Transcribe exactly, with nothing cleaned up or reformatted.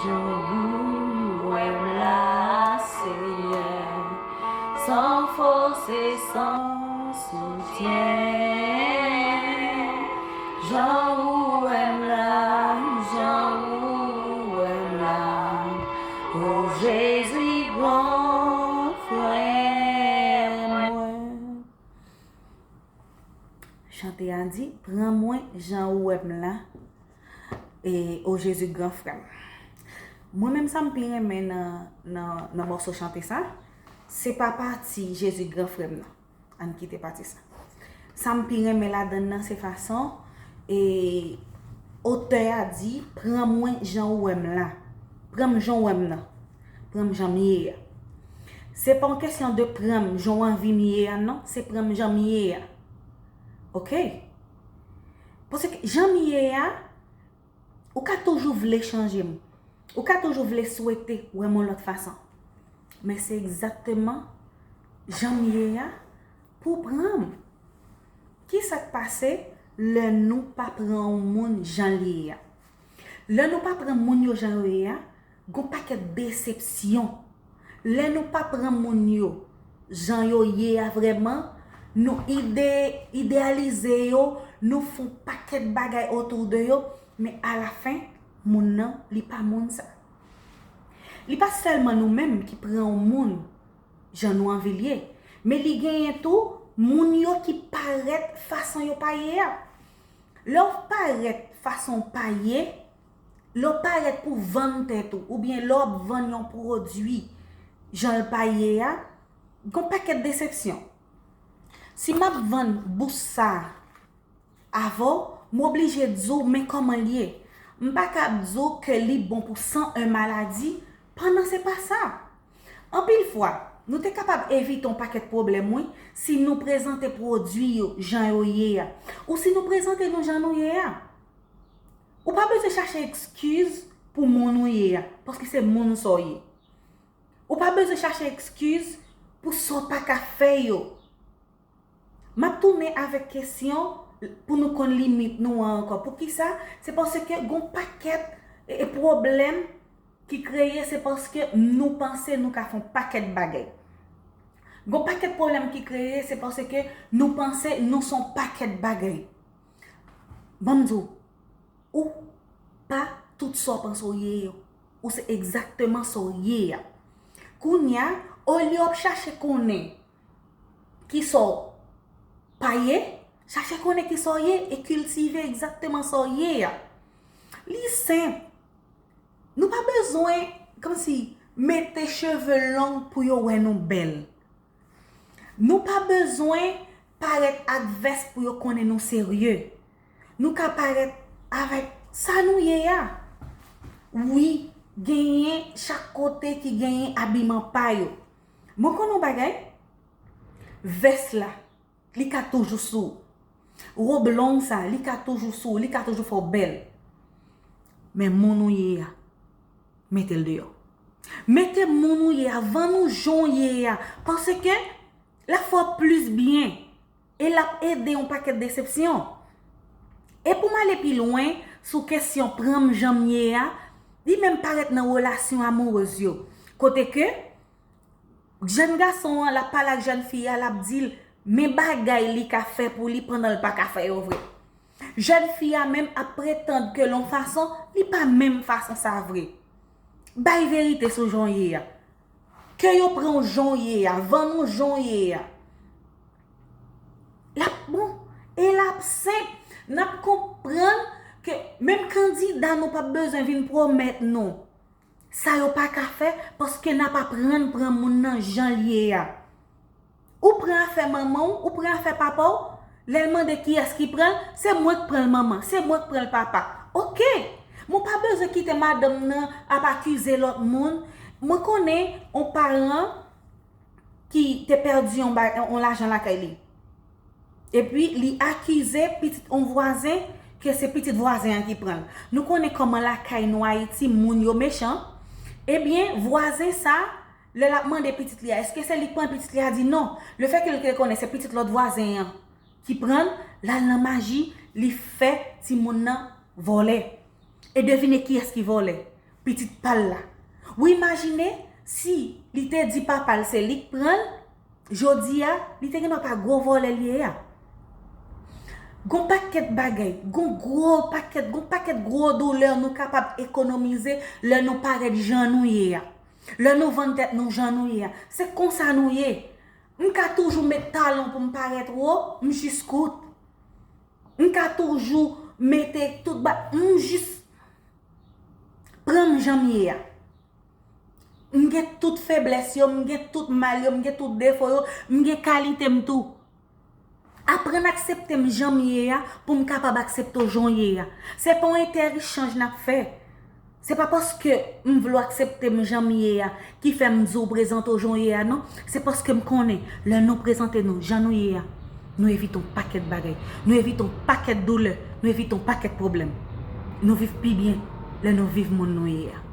Ou wè m la, Senyè, san fòs e san soutyen. Jan ou wè m la, jan ou wè m la, o Jezi, gran frè mwen. Chante a di, pran mwen jan ou wè m la, e, o Jezi, gran frè m. Mwen menm, sa m pi renmen nan, nan, nan mòso chante sa, se pa pati Jezi, gran frè m nan. Ann kite pati sa. Sa m pi renmen ladann nan, se fason, e, otè a di, pran mwen jan ou wè m la. Pran m jan ou wè m nan. Pran m jan m ye a. Se pa yon kesyon de pran m jan w anvi m ye a, non. Se pran m jan m ye a. Oke? Paske jan m ye a, ou ka toujou vle chanje m. Ou ka toujou vle swete wè m yon lòt fason. Men se egzakteman jan m ye a pou w pran m. Ki sa k pase lè nou pa pran yon moun jan l ye a? Lè nou pa pran moun yo jan yo ye a, gon pakèt desepsyon. Lè nou pa pran moun yo jan yo ye a vrèman, nou ide, ideyalize yo, nou fè yon pakèt bagay otou de yo, men alafen, moun nan, li pa moun sa. Li pa sèlman nou menm ki pran yon moun jan nou anvi l ye, men li genyen tou moun yo ki parèt fason yo pa ye a. Lè w parèt fason w pa ye, lè w parèt pou vann tèt ou, oubyen lè w ap vann yon pwodui jan l pa ye a, gon pakèt desepsyon. Si m ap vann bous sa a avè w, m oblije di w men kòman l ye. M pa ka ap di w ke li bon pou san en maladi, pandan se pa sa. Anpil fwa, nou te kapab evite yon pakèt pwoblèm, wi, si nou prezante pwodui yo jan yo ye a, ou si nou prezante nou jan nou ye a. Ou pa bezwen chache ekskiz pou moun ou ye a, paske se moun sa w ye. Ou pa bezwen chache ekskiz pou sa w pa ka fè yo. M ap tounen avèk kesyon pou nou konn limit nou an ankò. Poukisa? Se paske gon pakèt, e, e, pwoblèm ki kreye, se paske nou panse nou ka fè yon pakèt bagay. Gon pakèt pwoblèm ki kreye, se paske nou panse nou se yon pakèt bagay. Ban m di w, ou pa tout sa w panse w ye yo. Ou se egzakteman sa w ye a. Kounye a, olye w ap chache konnen ki sa w pa ye, chache konnen ki sa w ye e kiltive egzakteman sa w ye a. Li senp. Nou pa bezwen, kòmsi, mete cheve long pou yo wè nou bèl. Nou pa bezwen parèt ak vès pou yo konnen nou serye. Nou ka parèt avèk sa nou ye a. Wi, genyen chak kote ki genyen abiman pa yo. Mwen konn yon bagay, vès la, li ka toujou sou ou. Wob long sa, li ka toujou sou ou, li ka toujou fè w bèl. Men moun ou ye a, mete l deyò. Mete moun ou ye a, vann ou jan w ye a. Paske l ap fè w plis byen. E l ap ede yon pakèt desepsyon. E pou m ale pi lwen sou kesyon pran m jan m ye a, li menm parèt nan relasyon amourez yo. Kote ke jèn gason an, l ap pale ak jèn fi a, l ap di l men bagay li ka fè pou li pandan l pa ka fè yo vre. Jèn fi a menm ap pretann ke l yon fason, li pa menm fason sa vre. Bay verite sou jan w ye a. Ke yo pran w jan w ye a, vann ou jan w ye a. L ap bon, e l ap senp. N ap konprann ke menm kandida nou p ap bezwen vin pwomèt nou sa yo pa ka fè, paske n ap aprann pran moun nan jan l ye a. Ou pran afè manman w, ou pran afè papa w, lè l mande kiyès ki pran l, se mwen k pran l manman, se mwen k pran l papa. Oke! Men w pa bezwen kite madanm nan ap akize lòt moun. Mwen konnen yon paran ki te pèdi yon ba-, yon lajan lakay li. Epi li akize pitit yon vwazen ke se pitit vwazen an ki pran l. Nou konnen kòman lakay nou Ayiti, moun yo mechan. Ebyen, vwazen sa, lè l ap mande pitit li a, èske se li k pran l, pitit li a di non. Lefètke l te konnen se pitit lòt vwazen an ki pran l, l al nan maji, li fè timoun nan vòlè. E devine kiyès ki vòlè? pitit pa l la. Ou imajine si li te di papa l se li k pran l, jodi a, li te gen dwa pa gwo vòlè l ye a. Gon pakèt bagay, gon gwo pakèt, gon pakèt gwo doulè nou kapab ekonomize lè nou parèt jan nou ye a. Lè nou vann tèt nou jan nou ye a. Se konsa nou ye. M ka toujou met talon pou m parèt wo, m jis kout. M ka toujou mete tout ba, m jis pran m jan m ye a. M gen tout feblès yo, m gen tout mal yo, m gen tout defo yo, m gen kalite m tou. Aprann aksepte m jan m ye a pou m kapab aksepte w jan w ye a. Se pa yon entèchanj n ap fè. Se pa paske m vle w aksepte m jan m ye a ki fè m di w prezante w jan w ye a, non. Se paske m konnen lè nou prezante nou jan nou ye a, nou evite yon pakèt bagay. Nou evite yon pakèt doulè. Nou evite yon pakèt pwoblèm. Nou viv pi byen lè nou viv moun nou ye a.